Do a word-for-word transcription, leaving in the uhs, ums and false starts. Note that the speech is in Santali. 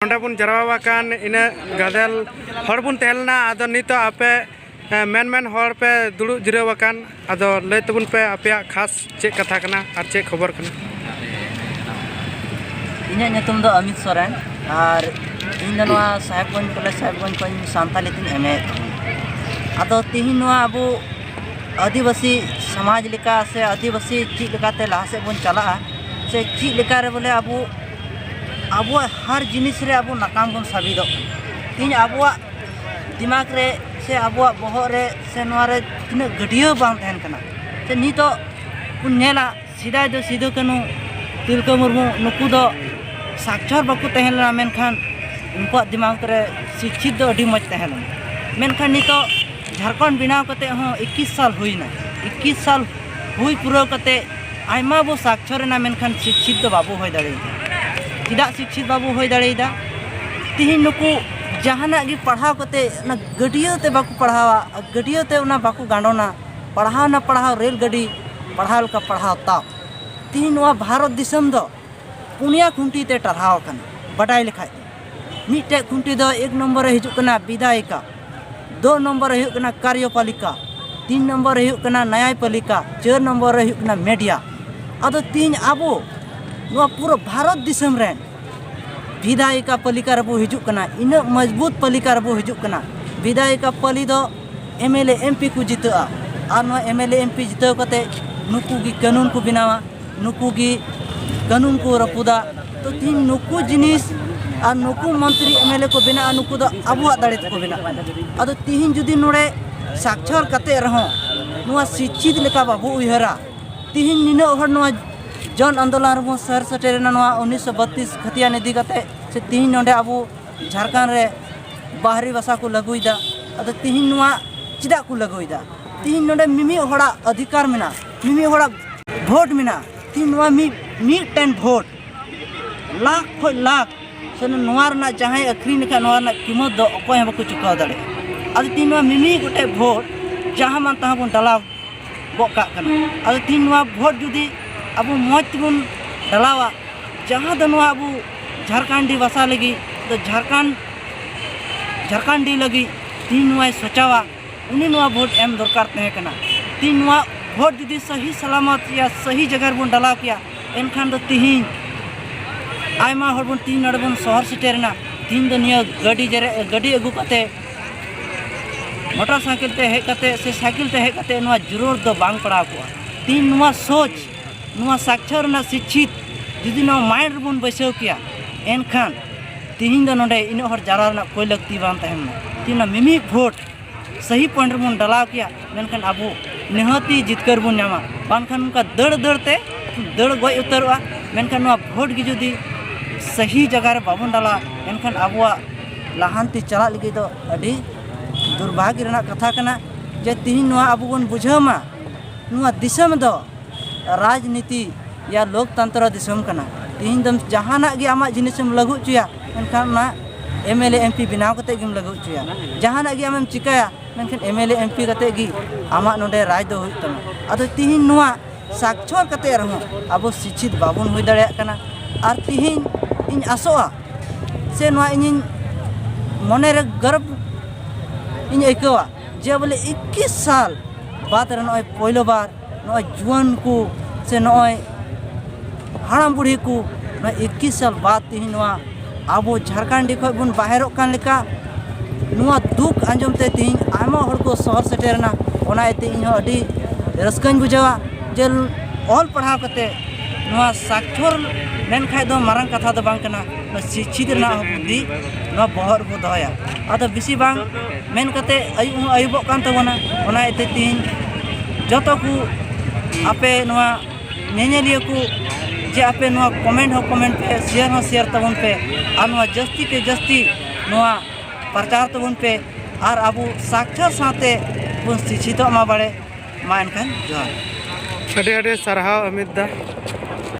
ᱱᱚᱰᱮ ᱵᱚᱱ ᱡᱟᱨᱣᱟ ᱟᱠᱟᱱ ᱤᱱᱟᱹᱜ ᱜᱟᱫᱮᱞ ᱦᱚᱲ ᱵᱚᱱ ᱛᱟᱦᱮᱸ ᱞᱮᱱᱟ᱾ ᱟᱫᱚ ᱱᱤᱛᱚᱜ ᱟᱯᱮ, ᱮ, ᱢᱮᱱ ᱢᱮᱱ ᱦᱚᱲ ᱯᱮ ᱫᱩᱲᱩᱵ ᱡᱤᱨᱟᱹᱣ ᱟᱠᱟᱱ, ᱟᱫᱚ ᱞᱟᱹᱭ ᱛᱟᱵᱚᱱ ᱯᱮ ᱟᱯᱮᱭᱟᱜ ᱠᱷᱟᱥ ᱪᱮᱫ ᱠᱟᱛᱷᱟ ᱠᱟᱱᱟ ᱟᱨ ᱪᱮᱫ ᱠᱷᱚᱵᱚᱨ ᱠᱟᱱᱟ? ᱤᱧᱟᱹᱜ ᱧᱩᱛᱩᱢ ᱫᱚ ᱚᱢᱤᱛ ᱥᱚᱨᱮᱱ ᱟᱨ ᱤᱧ ᱫᱚ ᱱᱚᱣᱟ ᱥᱟᱦᱮᱵᱽᱜᱚᱸᱡᱽ ᱠᱚᱞᱮᱡᱽ ᱥᱟᱦᱮᱵᱽᱜᱚᱸᱡᱽ ᱠᱷᱚᱱ ᱥᱟᱱᱛᱟᱞᱤ ᱛᱤᱧ ᱮᱢ ᱮᱫ ᱛᱟᱦᱮᱸᱫ᱾ ᱟᱫᱚ ᱛᱤᱦᱤᱧ ᱱᱚᱣᱟ ᱟᱵᱚ ᱟᱹᱫᱤᱵᱟᱹᱥᱤ ᱥᱚᱢᱟᱡᱽ ᱞᱮᱠᱟ ᱥᱮ ᱟᱹᱫᱤᱵᱟᱹᱥᱤ ᱪᱮᱫ ᱞᱮᱠᱟᱛᱮ ᱞᱟᱦᱟ ᱥᱮᱫ ᱵᱚᱱ ᱪᱟᱞᱟᱜᱼᱟ ᱥᱮ ᱪᱮᱫ ᱞᱮᱠᱟ ᱨᱮ ᱵᱚᱞᱮ ᱟᱵᱚ ᱟᱵᱚᱣᱟᱜ ᱦᱟᱨ ᱡᱤᱱᱤᱥ ᱨᱮ ᱟᱵᱚ ᱱᱟᱠᱟᱢ ᱵᱚᱱ ᱥᱟᱵᱤᱫᱚᱜ ᱠᱟᱱᱟ᱾ ᱛᱤᱦᱤᱧ ᱟᱵᱚᱣᱟᱜ ᱫᱤᱢᱟᱜᱽ ᱨᱮ ᱥᱮ ᱟᱵᱚᱣᱟᱜ ᱵᱚᱦᱚᱜ ᱨᱮ ᱥᱮ ᱱᱚᱣᱟ ᱨᱮ ᱛᱤᱱᱟᱹᱜ ᱜᱟᱹᱰᱭᱟᱹᱣ ᱵᱟᱝ ᱛᱟᱦᱮᱱ ᱠᱟᱱᱟ᱾ ᱥᱮ ᱱᱤᱛᱚᱜ ᱵᱚᱱ ᱧᱮᱞᱟ, ᱥᱮᱫᱟᱭ ᱫᱚ ᱥᱤᱫᱩ ᱠᱟᱹᱱᱦᱩ, ᱛᱤᱞᱠᱟᱹ ᱢᱩᱨᱢᱩ ᱱᱩᱠᱩ ᱫᱚ ᱥᱟᱠᱪᱚᱨ ᱵᱟᱠᱚ ᱛᱟᱦᱮᱸ ᱞᱮᱱᱟ, ᱢᱮᱱᱠᱷᱟᱱ ᱩᱱᱠᱩᱣᱟᱜ ᱫᱤᱢᱟᱜᱽ ᱨᱮ ᱥᱤᱠᱪᱷᱤᱛ ᱫᱚ ᱟᱹᱰᱤ ᱢᱚᱡᱽ ᱛᱟᱦᱮᱸ ᱞᱮᱱᱟ᱾ ᱢᱮᱱᱠᱷᱟᱱ ᱱᱤᱛᱚᱜ ᱡᱷᱟᱲᱠᱷᱚᱸᱰ ᱵᱮᱱᱟᱣ ᱠᱟᱛᱮ ᱦᱚᱸ ᱤᱠᱤᱥ ᱥᱟᱞ ᱦᱩᱭᱱᱟ᱾ ᱤᱠᱤᱥ ᱥᱟᱞ ᱦᱩᱭ ᱯᱩᱨᱟᱹᱣ ᱠᱟᱛᱮ ᱟᱭᱢᱟ ᱵᱚ ᱥᱟᱠᱪᱚᱨ ᱮᱱᱟ, ᱢᱮᱱᱠᱷᱟᱱ ᱥᱤᱠᱪᱷᱤᱛ ᱫᱚ ᱵᱟᱵᱚ ᱦᱩᱭ ᱫᱟᱲᱮᱭᱟᱫᱟ᱾ ᱪᱮᱫᱟᱜ ᱥᱤᱠᱪᱷᱤᱛ ᱵᱟᱵᱚ ᱦᱩᱭ ᱫᱟᱲᱮᱭᱟᱫᱟ? ᱛᱤᱦᱤᱧ ᱱᱩᱠᱩ ᱡᱟᱦᱟᱱᱟᱜ ᱜᱮ ᱯᱟᱲᱦᱟᱣ ᱠᱟᱛᱮ ᱚᱱᱟ ᱜᱟᱹᱰᱭᱟᱹ ᱛᱮ ᱵᱟᱠᱚ ᱯᱟᱲᱦᱟᱣᱟ, ᱜᱟᱹᱰᱭᱟᱹ ᱛᱮ ᱚᱱᱟ ᱵᱟᱠᱚ ᱜᱟᱸᱰᱚᱱᱟ᱾ ᱯᱟᱲᱦᱟᱣ ᱱᱟ ᱯᱟᱲᱦᱟᱣ ᱨᱮᱹᱞ ᱜᱟᱹᱰᱤ, ᱯᱟᱲᱦᱟᱣ ᱞᱮᱠᱟ ᱯᱟᱲᱦᱟᱣ ᱛᱟᱵ᱾ ᱛᱤᱦᱤᱧ ᱱᱚᱣᱟ ᱵᱷᱟᱨᱚᱛ ᱫᱤᱥᱚᱢ ᱫᱚ ᱯᱩᱱᱭᱟ ᱠᱷᱩᱱᱴᱤ ᱛᱮ ᱴᱟᱨᱦᱟᱣ ᱟᱠᱟᱱᱟ᱾ ᱵᱟᱰᱟᱭ ᱞᱮᱠᱷᱟᱡ ᱫᱚ ᱢᱤᱫᱴᱮᱡ ᱠᱷᱩᱱᱴᱤ ᱫᱚ ᱮᱠ ᱱᱚᱢᱵᱚᱨ ᱨᱮ ᱦᱤᱡᱩᱜ ᱠᱟᱱᱟ ᱵᱤᱫᱷᱟᱭᱤᱠᱟ, ᱫᱩ ᱱᱚᱢᱵᱚᱨ ᱨᱮ ᱦᱩᱭᱩᱜ ᱠᱟᱱᱟ ᱠᱟᱨᱭᱚᱯᱟᱞᱤᱠᱟ, ᱛᱤᱱ ᱱᱚᱢᱵᱚᱨ ᱨᱮ ᱦᱩᱭᱩᱜ ᱠᱟᱱᱟ ᱱᱟᱭᱟᱭᱯᱟᱞᱤᱠᱟ, ᱪᱟᱹᱨ ᱱᱚᱢᱵᱚᱨ ᱨᱮ ᱦᱩᱭᱩᱜ ᱠᱟᱱᱟ ᱢᱮᱰᱤᱭᱟ᱾ ᱟᱫᱚ ᱛᱤᱦᱤᱧ ᱟᱵᱚ ᱱᱚᱣᱟ ᱯᱩᱨᱟᱹ ᱵᱷᱟᱨᱚᱛ ᱫᱤᱥᱚᱢ ᱨᱮᱱ ᱵᱤᱫᱷᱟᱭᱤᱠᱟ ᱯᱟᱞᱤᱠᱟ ᱨᱮᱵᱚ ᱦᱤᱡᱩᱜ ᱠᱟᱱᱟ, ᱤᱱᱟᱹᱜ ᱢᱚᱡᱽᱵᱩᱛ ᱯᱟᱞᱤᱠᱟ ᱨᱮᱵᱚ ᱦᱤᱡᱩᱜ ᱠᱟᱱᱟ᱾ ᱵᱤᱫᱷᱟᱭᱤᱠᱟ ᱯᱟᱞᱤ ᱫᱚ M L A M P ᱠᱚ ᱡᱤᱛᱟᱹᱜᱼᱟ ᱟᱨ ᱱᱚᱣᱟ M L A M P ᱡᱤᱛᱟᱹᱣ ᱠᱟᱛᱮ ᱱᱩᱠᱩ ᱜᱮ ᱠᱟᱹᱱᱩᱱ ᱠᱚ ᱵᱮᱱᱟᱣᱟ, ᱱᱩᱠᱩ ᱜᱮ ᱠᱟᱹᱱᱩᱱ ᱠᱚ ᱨᱟᱹᱯᱩᱫᱟ᱾ ᱛᱚ ᱛᱤᱦᱤᱧ ᱱᱩᱠᱩ ᱡᱤᱱᱤᱥ ᱟᱨ ᱱᱩᱠᱩ ᱢᱚᱱᱛᱨᱤ ᱮᱢ ᱮᱞ ᱮ ᱠᱚ ᱵᱮᱱᱟᱜᱼᱟ, ᱱᱩᱠᱩ ᱫᱚ ᱟᱵᱚᱣᱟᱜ ᱫᱟᱲᱮ ᱛᱮᱠᱚ ᱵᱮᱱᱟᱜ ᱠᱟᱱᱟ᱾ ᱟᱫᱚ ᱛᱤᱦᱤᱧ ᱡᱩᱫᱤ ᱱᱚᱰᱮ ᱥᱟᱠᱪᱷᱚᱨ ᱠᱟᱛᱮ ᱨᱮᱦᱚᱸ ᱱᱚᱣᱟ ᱥᱤᱪᱪᱷᱤᱛ ᱞᱮᱠᱟ ᱵᱟᱵᱚ ᱩᱭᱦᱟᱹᱨᱟ, ᱛᱤᱦᱤᱧ ᱱᱤᱱᱟᱹᱜ ᱦᱚᱲ ᱱᱚᱣᱟ ᱡᱚᱱ ᱟᱱᱫᱳᱞᱚᱱ ᱨᱮᱵᱚᱱ ᱥᱟᱹᱨ ᱥᱮᱴᱮᱨᱮᱱᱟ, ᱱᱚᱣᱟ ᱩᱱᱤᱥᱥᱚ ᱵᱟᱛᱤᱥ ᱠᱷᱟᱹᱛᱤᱭᱟᱱ ᱤᱫᱤ ᱠᱟᱛᱮ, ᱥᱮ ᱛᱤᱦᱤᱧ ᱱᱚᱰᱮ ᱟᱵᱚ ᱡᱷᱟᱲᱠᱷᱚᱸᱰ ᱨᱮ ᱵᱟᱦᱨᱤ ᱵᱷᱟᱥᱟ ᱠᱚ ᱞᱟᱹᱜᱩᱭᱮᱫᱟ᱾ ᱟᱫᱚ ᱛᱤᱦᱤᱧ ᱱᱚᱣᱟ ᱪᱮᱫᱟᱜ ᱠᱚ ᱞᱟᱹᱜᱩᱭᱮᱫᱟ? ᱛᱤᱦᱤᱧ ᱱᱚᱰᱮ ᱢᱤᱢᱤᱫ ᱦᱚᱲᱟᱜ ᱚᱫᱷᱤᱠᱟᱨ ᱢᱮᱱᱟᱜᱼᱟ, ᱢᱤᱢᱤᱫ ᱦᱚᱲᱟᱜ ᱵᱷᱳᱴ ᱢᱮᱱᱟᱜᱼᱟ᱾ ᱛᱤᱦᱤᱧ ᱱᱚᱣᱟ ᱢᱤᱫ ᱢᱤᱫᱴᱮᱱ ᱵᱷᱳᱴ ᱞᱟᱠᱷ ᱠᱷᱚᱱ ᱞᱟᱠᱷ, ᱥᱮ ᱱᱚᱣᱟ ᱨᱮᱱᱟᱜ ᱡᱟᱦᱟᱸᱭ ᱟᱹᱠᱷᱨᱤᱧ ᱞᱮᱠᱷᱟᱱ ᱱᱚᱣᱟ ᱨᱮᱱᱟᱜ ᱠᱤᱢᱚᱛ ᱫᱚ ᱚᱠᱚᱭ ᱦᱚᱸ ᱵᱟᱠᱚ ᱪᱩᱠᱟᱣ ᱫᱟᱲᱮᱭᱟᱜᱼᱟ᱾ ᱟᱫᱚ ᱛᱤᱦᱤᱧ ᱱᱚᱣᱟ ᱢᱤᱢᱤᱫ ᱜᱚᱴᱮᱡ ᱵᱷᱳᱴ ᱡᱟᱦᱟᱸ ᱢᱟᱱ ᱛᱟᱦᱟᱸ ᱵᱚᱱ ᱰᱟᱞᱟᱣ ᱜᱚᱫ ᱠᱟᱜ ᱠᱟᱱᱟ᱾ ᱟᱫᱚ ᱛᱤᱦᱤᱧ ᱱᱚᱣᱟ ᱵᱷᱳᱴ ᱡᱩᱫᱤ ᱟᱵᱚ ᱢᱚᱡᱽ ᱛᱮᱵᱚᱱ ᱰᱟᱞᱟᱣᱟ, ᱡᱟᱦᱟᱸ ᱫᱚ ᱱᱚᱣᱟ ᱟᱵᱚ ᱡᱷᱟᱲᱠᱷᱚᱸᱰᱤ ᱵᱷᱟᱥᱟ ᱞᱟᱹᱜᱤᱫ ᱫᱚ ᱡᱷᱟᱲᱠᱷᱚᱸᱰ ᱡᱷᱟᱲᱠᱷᱚᱸᱰᱤ ᱞᱟᱹᱜᱤᱫ ᱛᱤᱦᱤᱧ ᱱᱚᱣᱟᱭ ᱥᱚᱪᱟᱣᱟ, ᱩᱱᱤ ᱱᱚᱣᱟ ᱵᱷᱳᱴ ᱮᱢ ᱫᱚᱨᱠᱟᱨ ᱛᱟᱦᱮᱸ ᱠᱟᱱᱟ᱾ ᱛᱤᱦᱤᱧ ᱱᱚᱣᱟ ᱵᱷᱳᱴ ᱡᱩᱫᱤ ᱥᱟᱹᱦᱤ ᱥᱟᱞᱟᱢᱚᱛ ᱭᱟ ᱥᱟᱹᱦᱤ ᱡᱟᱭᱜᱟ ᱨᱮᱵᱚᱱ ᱰᱟᱞᱟᱣ ᱠᱮᱭᱟ, ᱮᱱᱠᱷᱟᱱ ᱫᱚ ᱛᱤᱦᱤᱧ ᱟᱭᱢᱟ ᱦᱚᱲ ᱵᱚᱱ ᱛᱤᱦᱤᱧ ᱱᱚᱰᱮ ᱵᱚᱱ ᱥᱚᱦᱚᱨ ᱥᱮᱴᱮᱨᱮᱱᱟ᱾ ᱛᱤᱦᱤᱧ ᱫᱚ ᱱᱤᱭᱟᱹ ᱜᱟᱹᱰᱤ ᱡᱮᱨᱮ ᱜᱟᱹᱰᱤ ᱟᱹᱜᱩ ᱠᱟᱛᱮ, ᱢᱚᱴᱚᱨ ᱥᱟᱭᱠᱮᱞ ᱛᱮ ᱦᱮᱡ ᱠᱟᱛᱮ ᱥᱮ ᱥᱟᱭᱠᱮᱞ ᱛᱮ ᱦᱮᱡ ᱠᱟᱛᱮ ᱱᱚᱣᱟ ᱡᱟᱹᱨᱩᱲ ᱫᱚ ᱵᱟᱝ ᱯᱟᱲᱟᱣ ᱠᱚᱜᱼᱟ᱾ ᱛᱤᱦᱤᱧ ᱱᱚᱣᱟ ᱥᱳᱪ, ᱱᱚᱣᱟ ᱥᱟᱠᱪᱷᱚᱨ ᱨᱮᱱᱟᱜ ᱥᱤᱪᱪᱷᱤᱛ ᱡᱩᱫᱤ ᱱᱚᱣᱟ ᱢᱟᱭᱤᱱᱰ ᱨᱮᱵᱚᱱ ᱵᱟᱹᱭᱥᱟᱹᱣ ᱠᱮᱭᱟ, ᱮᱱᱠᱷᱟᱱ ᱛᱤᱦᱤᱧ ᱫᱚ ᱱᱚᱰᱮ ᱤᱱᱟᱹᱜ ᱦᱚᱲ ᱡᱟᱨᱣᱟ ᱨᱮᱱᱟᱜ ᱠᱚᱭ ᱞᱟᱹᱠᱛᱤ ᱵᱟᱝ ᱛᱟᱦᱮᱸ ᱞᱮᱱᱟ᱾ ᱛᱤᱦᱤᱧ ᱚᱱᱟ ᱢᱤᱢᱤᱫ ᱵᱷᱳᱴ ᱥᱟᱹᱦᱤ ᱯᱚᱭᱮᱱᱴ ᱨᱮᱵᱚᱱ ᱰᱟᱞᱟᱣ ᱠᱮᱭᱟ, ᱢᱮᱱᱠᱷᱟᱱ ᱟᱵᱚ ᱱᱤᱦᱟᱹᱛᱤ ᱡᱤᱛᱠᱟᱹᱨ ᱵᱚᱱ ᱧᱟᱢᱟ᱾ ᱵᱟᱝᱠᱷᱟᱱ ᱱᱚᱝᱠᱟ ᱫᱟᱹᱲ ᱫᱟᱹᱲ ᱛᱮ, ᱫᱟᱹᱲ ᱜᱚᱡ ᱩᱛᱟᱹᱨᱚᱜᱼᱟ᱾ ᱢᱮᱱᱠᱷᱟᱱ ᱱᱚᱣᱟ ᱵᱷᱳᱴ ᱜᱮ ᱡᱩᱫᱤ ᱥᱟᱹᱦᱤ ᱡᱟᱭᱜᱟ ᱨᱮ ᱵᱟᱵᱚᱱ ᱰᱟᱞᱟᱣᱟ, ᱮᱱᱠᱷᱟᱱ ᱟᱵᱚᱣᱟᱜ ᱞᱟᱦᱟᱱᱛᱤ ᱪᱟᱞᱟᱜ ᱞᱟᱹᱜᱤᱫ ᱫᱚ ᱟᱹᱰᱤ ᱫᱩᱨᱵᱷᱟᱜᱽ ᱨᱮᱱᱟᱜ ᱠᱟᱛᱷᱟ ᱠᱟᱱᱟ᱾ ᱡᱮ ᱛᱤᱦᱤᱧ ᱱᱚᱣᱟ ᱟᱵᱚ ᱵᱚᱱ ᱵᱩᱡᱷᱟᱹᱣ ᱢᱟ, ᱱᱚᱣᱟ ᱫᱤᱥᱚᱢ ᱫᱚ ᱨᱟᱡᱽᱱᱤᱛᱤ ᱭᱟ ᱞᱳᱠᱛᱚᱱᱛᱨᱚ ᱫᱤᱥᱚᱢ ᱠᱟᱱᱟ᱾ ᱛᱤᱦᱤᱧ ᱫᱚ ᱡᱟᱦᱟᱱᱟᱜ ᱜᱮ ᱟᱢᱟᱜ ᱡᱤᱱᱤᱥᱮᱢ ᱞᱟᱹᱜᱩ ᱦᱚᱪᱚᱭᱟ, ᱮᱱᱠᱷᱟᱱ ᱚᱱᱟ M L A M P ᱵᱮᱱᱟᱣ ᱠᱟᱛᱮ ᱜᱮᱢ ᱞᱟᱹᱜᱩ ᱦᱚᱪᱚᱭᱟ᱾ ᱡᱟᱦᱟᱱᱟᱜ ᱜᱮ ᱟᱢᱮᱢ ᱪᱤᱠᱟᱹᱭᱟ, ᱢᱮᱱᱠᱷᱟᱱ M L A M P ᱠᱟᱛᱮ ᱜᱮ ᱟᱢᱟᱜ ᱱᱚᱰᱮ ᱨᱟᱡᱽ ᱫᱚ ᱦᱩᱭᱩᱜ ᱛᱟᱢᱟ᱾ ᱟᱫᱚ ᱛᱤᱦᱤᱧ ᱱᱚᱣᱟ ᱥᱟᱠᱪᱷᱚᱨ ᱠᱟᱛᱮ ᱨᱮᱦᱚᱸ ᱟᱵᱚ ᱥᱤᱪᱪᱷᱤᱛ ᱵᱟᱵᱚᱱ ᱦᱩᱭ ᱫᱟᱲᱮᱭᱟᱜ ᱠᱟᱱᱟ᱾ ᱟᱨ ᱛᱤᱦᱤᱧ ᱤᱧ ᱟᱥᱚᱜᱼᱟ, ᱥᱮ ᱱᱚᱣᱟ ᱤᱧᱤᱧ ᱢᱚᱱᱮᱨᱮ ᱜᱚᱨᱚᱵᱽ ᱤᱧ ᱟᱹᱭᱠᱟᱹᱣᱟ, ᱡᱮ ᱵᱚᱞᱮ ᱤᱠᱠᱤᱥ ᱥᱟᱞ ᱵᱟᱫᱽ ᱨᱮ ᱱᱚᱜᱼᱚᱭ ᱯᱳᱭᱞᱳ ᱵᱟᱨ ᱱᱚᱜᱼᱚᱭ ᱡᱩᱣᱟᱹᱱ ᱠᱚ ᱥᱮ ᱱᱚᱜᱼᱚᱭ ᱦᱟᱲᱟᱢ ᱵᱩᱲᱦᱤ ᱠᱚ ᱱᱚᱜᱼᱚᱭ ᱤᱠᱠᱤᱥ ᱥᱟᱞ ᱵᱟᱫᱽ ᱛᱮᱦᱮᱧ ᱱᱚᱣᱟ ᱟᱵᱚ ᱡᱷᱟᱲᱠᱷᱚᱸᱰ ᱠᱷᱚᱱ ᱵᱚᱱ ᱵᱟᱦᱮᱨᱚᱜ ᱠᱟᱱ ᱞᱮᱠᱟ, ᱱᱚᱣᱟ ᱫᱩᱠ ᱟᱸᱡᱚᱢ ᱛᱮ ᱛᱮᱦᱮᱧ ᱟᱭᱢᱟ ᱦᱚᱲ ᱠᱚ ᱥᱚᱦᱚᱨ ᱥᱮᱴᱮᱨᱮᱱᱟ᱾ ᱚᱱᱟ ᱤᱭᱟᱹᱛᱮ ᱤᱧ ᱦᱚᱸ ᱟᱹᱰᱤ ᱨᱟᱹᱥᱠᱟᱹᱧ ᱵᱩᱡᱷᱟᱹᱣᱟ ᱡᱮ ᱚᱞ ᱯᱟᱲᱦᱟᱣ ᱠᱟᱛᱮ ᱱᱚᱣᱟ ᱥᱟᱠᱪᱷᱚᱨ ᱞᱮᱱᱠᱷᱟᱡ ᱫᱚ ᱢᱟᱨᱟᱝ ᱠᱟᱛᱷᱟ ᱫᱚ ᱵᱟᱝ ᱠᱟᱱᱟ, ᱱᱚᱣᱟ ᱥᱤᱪᱪᱷᱤᱛ ᱨᱮᱱᱟᱜ ᱦᱚᱸ ᱵᱩᱫᱽᱫᱷᱤ ᱱᱚᱣᱟ ᱵᱚᱦᱚᱜ ᱨᱮᱵᱚ ᱫᱚᱦᱚᱭᱟ᱾ ᱟᱫᱚ ᱵᱮᱥᱤ ᱵᱟᱝ ᱢᱮᱱ ᱠᱟᱛᱮ ᱟᱹᱭᱩᱵ ᱦᱚᱸ ᱟᱹᱭᱩᱵᱚᱜ ᱠᱟᱱ ᱛᱟᱵᱚᱱᱟ᱾ ᱚᱱᱟ ᱤᱭᱟᱹᱛᱮ ᱛᱮᱦᱮᱧ ᱡᱚᱛᱚ ᱠᱚ ᱟᱯᱮ ᱱᱚᱣᱟ ᱧᱮᱧᱮᱞᱤᱭᱟᱹ ᱠᱚ ᱡᱮ ᱟᱯᱮ ᱱᱚᱣᱟ ᱠᱚᱢᱮᱱᱴ ᱦᱚᱸ ᱠᱚᱢᱮᱱᱴ ᱯᱮ, ᱥᱮᱭᱟᱨ ᱦᱚᱸ ᱥᱮᱭᱟᱨ ᱛᱟᱵᱚᱱ ᱯᱮ, ᱟᱨ ᱱᱚᱣᱟ ᱡᱟᱹᱥᱛᱤ ᱛᱮ ᱡᱟᱹᱥᱛᱤ ᱱᱚᱣᱟ ᱯᱨᱚᱪᱟᱨ ᱛᱟᱵᱚᱱ ᱯᱮ, ᱟᱨ ᱟᱵᱚ ᱥᱟᱠᱪᱷᱚᱨ ᱥᱟᱶᱛᱮ ᱵᱚᱱ ᱥᱤᱪᱪᱷᱤᱛᱚᱜ ᱢᱟ ᱵᱟᱲᱮ᱾ ᱢᱟ ᱮᱱᱠᱷᱟᱱ ᱡᱚᱦᱟᱨ᱾ ᱟᱹᱰᱤ ᱟᱹᱰᱤ ᱥᱟᱨᱦᱟᱣ ᱟᱢᱤᱛ ᱫᱟ᱾